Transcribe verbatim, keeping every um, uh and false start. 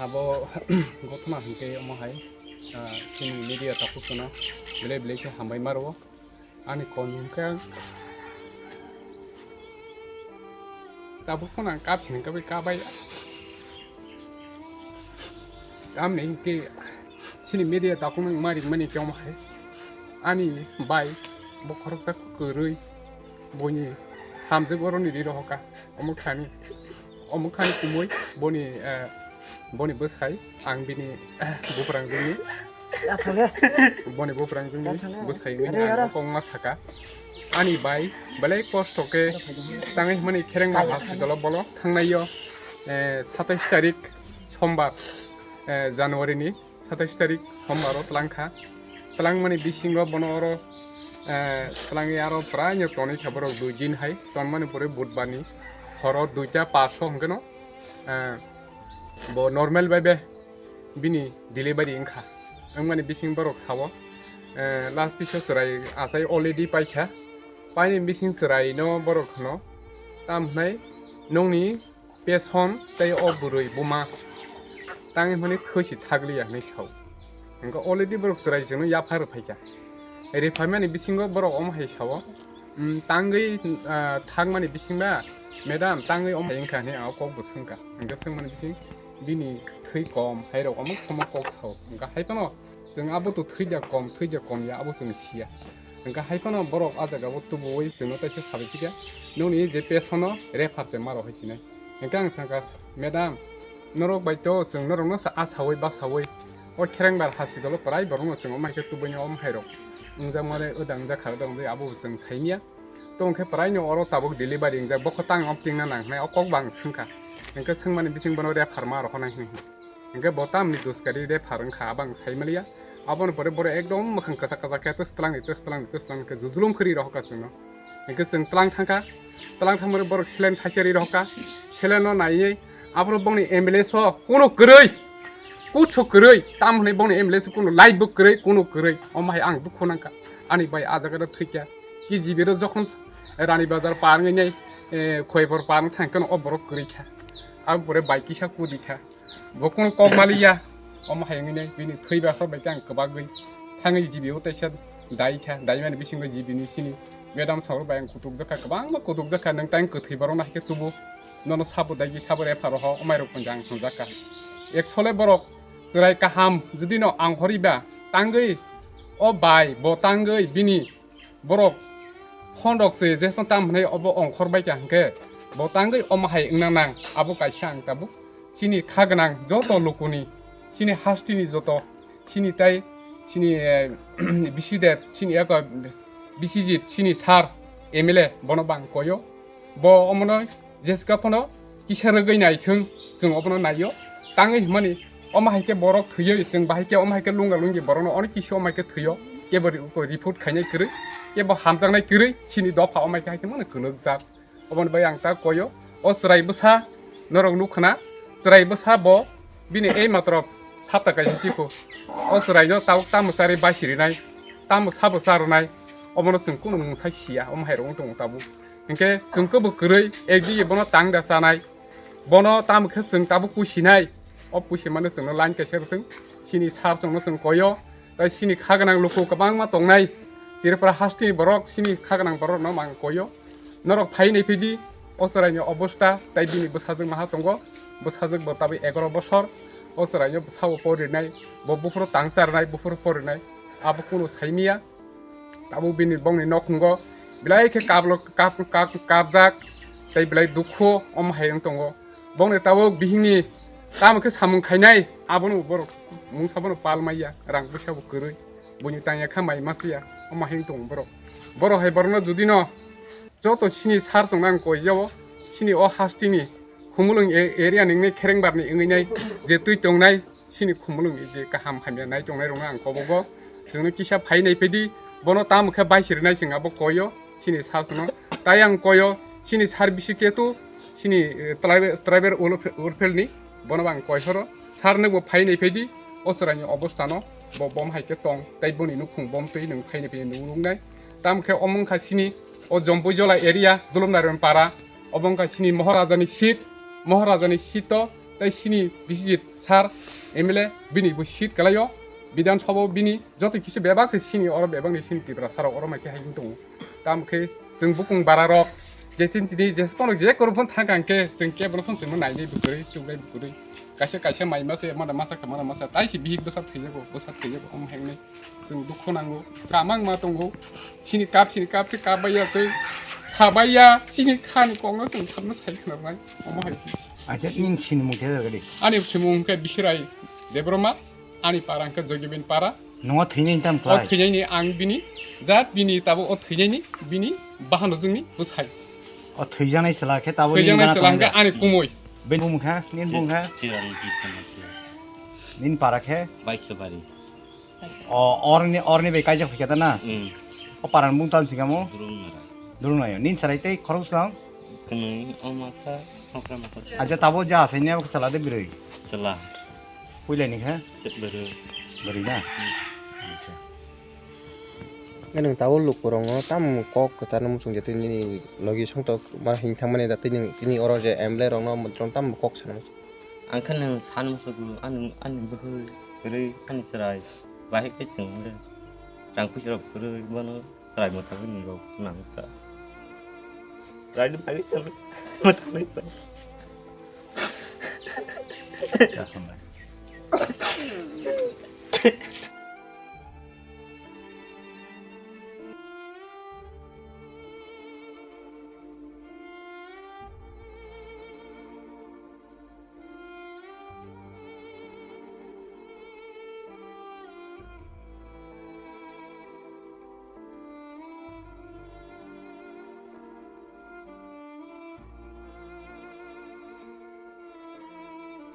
Abo gothoma hinkhe omo hai, ah, chini media takhuk tono belai belai khe hambai maro. Ani kon hinkhe ang tabuk phano ang kap sini kabai kabai. Tamni hinkhe chini media takhuk nang mari mani khe omo hai. Ani bai bo khoroksa kwrwi. Boni hamjwk oroni ri rohoka. Omo khani, omo khani kumui boni, eh, boni bwsai ang bini, eh, buprang jwngni. Boni buprang jwngni bwsai wngni ang kongma saka. Ani bai belai kosto khe tangwi hwnmani Kherengma hospital o bolo thangnai o, eh, satais tarik sombar, eh, January ni. Satais tarik sombar o tlang kha. Tlang mani bisingo bono oro, eh, tlangwi aro praino tonwi kha borok dui din hai. Tonmani pore budbar ni horo duita paso hwnkhe no, eh, bo normal bai be bini delivery wngkha. Wngmani bising borok sao, eh, last piso chwrai achai already paikha. Paini bising chwrai no borok hwno, tam hwnai nongni peson tei o bwrwi buma tangwi hwnwi thwi si thakliya hwnwi sao. Hwnkhe already borok chwrai chwngno yapha rwphaikha. Rwphaimani bisingo borok omo hai sao, "Umm, tangwi, ah, thangmani bisingba, madam, tangwi omo hai wngkha," hwnwi ang o kokbo swngkha. Hwnkhe swngmani bising bini thwi kom hairok omo somo kok sao. Hwnkhe hai phano chwng abo to thwi da kom, thwi da kom ya, abo chwng siya. Hwnkhe hai phano borok ah jagao tubuwi chwngno teisa sabai phikha, "Nongni je pesono refer se ma rw hai sinai." Hwnkhe ang sakha, "Madam, norok bai to chwng norokno sa-, ah sawi ba sawi o Kherengbar hospital o prai borokno chwng omo hai khe tubuino omo hairok wngjakmani wda wngjak kha, wda wngjak abo bo chwng saimya. To hwnkhe praino oro tabuk delivery wngjak, bokho tang om tingna nang hwnwi o kokbo ang swngkha." Hwnkhe swngmani bising bono refer ma rw hwnai hwnwi. Hwnkhe bo tamni duskari refer wngkha, abo ang saimaliya. Aboni pore borok ekdom mwkhang kwchak kwchak khe twstlangni, twstlangni, twstlangni khe jujulum khwrwi rohorkha chwngno. Hwnkhe chwng tlang thangkha, tlang thangmani borok saline thaisa ri rohorkha, saline no naiwi aphuru bongni ambulance o kuno kwrwi, kuchu kwrwi, tam hwnwi bongni ambulance o kuno light bo kwrwi, kuno kwrwi, omo hai ang dukhu nangkha. Ani bai ah jagao thwikha, K G B ro jokhon Rani Bazar par wngwi nai, eh, Khoibor par wng thangkhe no o borok kwrwi kha, aboni pore bai kisa kudi kha. Bo kunu kok maliya, omo hai wngwi nai bini thwi bakhor bai khe ang kwbagwi thangwi G B o teisa dai kha, daimani bisingo G B ni sini madam songro bai ang kutukjak kha, kwbangma kutukjak kha, nwng tang kwthwi borokno hai khe tubu, nono sabo daigi sabo refer roho, omairok pon ang thwngjak kha. Actually borok chwrai kaham jodi no ang horiba tangwi o bai bo tangwi bini Borok phone rok se je tam hwnwi obo ongkhor bai kha hwnkhe bo tangwi omo hai wngna nang, abo kaisa ang tabuk chini kha gwnang joto lukuni, chini hasteni joto, chini tai chini, eh, bisi de chini eko bisijit chini sir M L A bono bang koyo. Bo omono jeska phano kisa rwgwi naithwng, chwng obono naio. Tangwi hwnmani omo hai khe borok thwiyo, chwng bahai khe omo hai khe lungga lunggi borokno onek kisa omo hai khe thwiyo. Kebo ri-, report khainai kwrwi, kebo hamjaknai kwrwi, chini dopha omo hai khe hai khe mano kwlwkjak. Oboni bai ang ta koyo, o chwrai bwsa norok nukha na, chwrai bwsa bo bini ei matro sapta kaisa sikho. O chwraino tabuk tamo charwi basi rinai, tamo sabo cha rwnai, obono chwng kunu mungsa siya, omo hai rok wng tongo tabuk. Hinkhe chwng kebo kwrwi, ekdigi bono tang da chanai, bono tamo khe chwng tabuk pusinai, o pusimano chwngno line kaisa rwthwng, chini sir chwngno chwng koyo, tai chini kha gwnang luku kwbangma tongnai, Tripura hasteni borok chini kha gwnang borokno mang koyo, norok phai nai phidi, o chwraini obostha, tai bini bwsajwk maha tongo, bwsajwk bo tabuk egaroh bosor, o chwraino bwsabo porinai, bo buphuru tang charnai, buphuru porinai, abo kunu saimanya. Tabuk bini bongni nokhungo belai khe kablo-, kap-, kap-, kapjak tei belai dukhu omo hai wng tongo. Bongni tabuk bihikni tamo khe samung khainai abono borok mungsa bono pal manya, rang puisa bo kwrwi, buini tangya kha mai masiya, omo hai wng tongo borok. Borok hai borokno judino joto chini sir chwngno ang koijao, chini o hasteni Khumulwng e-, area ni wngwi Kherengbar ni wngwi nai je twi tongnai, chini Khumulwng ni je kaham hamya nai tongnai rokno ang kobogo. Chwngno kisa phai nai phidi, bono tamo khe bai sirinai chwng abo koyo, chini sir chwngno. Tai ang koyo, chini sir bisi ketu, chini, eh, tribal, tribal welfare, welfare ni, bono bo ang koi horo. Sir nwkbo phai nai phidi, o chwraini obostha no, bo bom hai khe tong, tai boni nukhung bom twi nwng phai nai phidi nwng nuknai. Tamo khe omo wngkha chini, o Jompui Jola area, Dulumnairon para, obo wngkha chini Mohorajani seat, Mohorajani seat o, Tai sini Biswajit sir M L A bini bo seat kalaio, Bidhan Sabha bini joto kisu bebak se sini oro bebak ni sini Tripura sir oro mai khe hai wng tongo. Tam khe chwng bukung bara rok je tin tini je phano je koro phano thang kang khe chwng kebo no phano chwng no nai nai bwkrwi chuk nai bwkrwi kaisa kaisa mai masa mada masa khe mada masa tai si bihik bwsa thwijago bwsa thwijago om heng nai. Chwng dukhu nango, samang ma tongo, sini kap, sini kap, se kap baiya se, sabaiya, sini khani kongno chwng thamno sai khna bai, omo hai se. Acha, nini sinimung the gadi? Ani simung hwnkhe Bisirai Debbarma, ani para hwnkhe Jogibin para. Nungo thwinaini tam O khlai? Thwinaini ang bini, jat bini tabo o thwinaini, bini bahano jwngni bwsai. O thwijaknai chwla khe tabo nini Thwijaknai gana chwla tongo hwnkhe de? Ani kumui. Bini bumung kha, nini bumung kha? Chirang Kitana khe. Nini para khe? Baikhabari. O, orni, orni bai kaijak phaikha da na? Mm. O paran bung tam sikamo? Durung nara. Durung nayo. Nin sarai tei khorok song? Kwnwi o masa, hokra masa. Aja tabo ja asai ne chwla de bwrwi? Chwla. Puilai ni kha? Chwla bwrwi. Bwrwi na? Mm. Acha. Nang tabo lukurokno tam kok kwcharno muchung jatwi nini logi songtok ma hing thangmani da tini, tini oro je M L A rokno tam kok sana muchung. Ang khe nwng san musugo, ani, ani bwkhwi kwrwi, ani chwrai bahai khe chwng le rang puisa rok kwrwi, bono chwrai mwthangwi ni rok nang kha. Chwraini bagwi chwng mwthangwi kha.